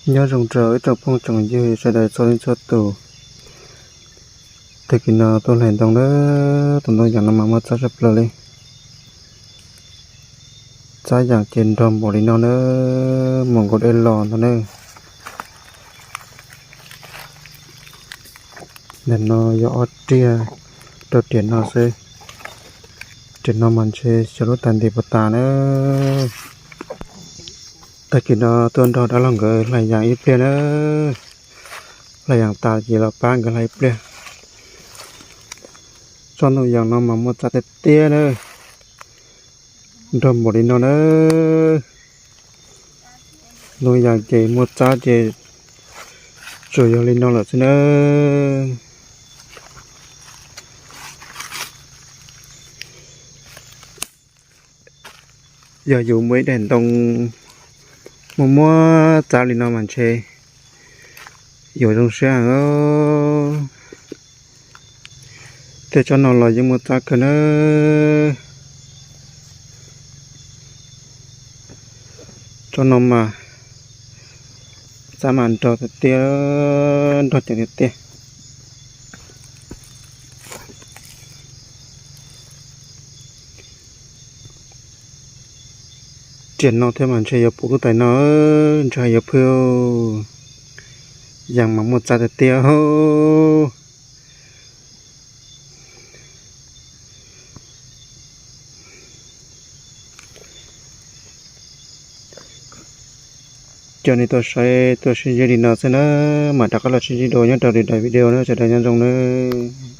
Nyob zoo rau ib tsoom phooj tsoom ywg sawv daws txhua leej txhua tus. Tag kis no tuaj hlais ntoo na, tus ntoo yas no mas muaj txab tshaj plaws li. Txab yas ces nrog npaum li no na, mus nkaus dej los ntag na. Ntawm no yog ob riag rau riam no xwb. Riam no mas ntshe xyov lub tag ntim puas tas na. Tag kis no tuaj nrog dab laug nkawd hlais yas ib pliag na. Hlais yas tas ces los pab nkawd hlais ib pliag. Tsob ntoo yas no mas muaj txab tiag tiag na. Nrog npaum li no na. Ntoo yas ces muaj txab ces tsuas yog li no lawm xwb na. Yog yus muaj ib daim ntoo muaj muaj txab li no mas ntshe yuav zoo siab heev. Tej tsob no los yeej muaj txab kawg na. Tsob no mas txab mas nrog tiag tiag, nrog ceev tiag tiag. Riam no thiab mas ntshe yuav puv lub tais no, ntshe yuav phwj. Yas mas muaj txab tiag tiag. Coj nej tuaj saib tuaj sib ntsib li no xwb na, mam rov qab los sib ntsib dua nyob rau lwm daim video na, sawv daws nyob zoo nawb.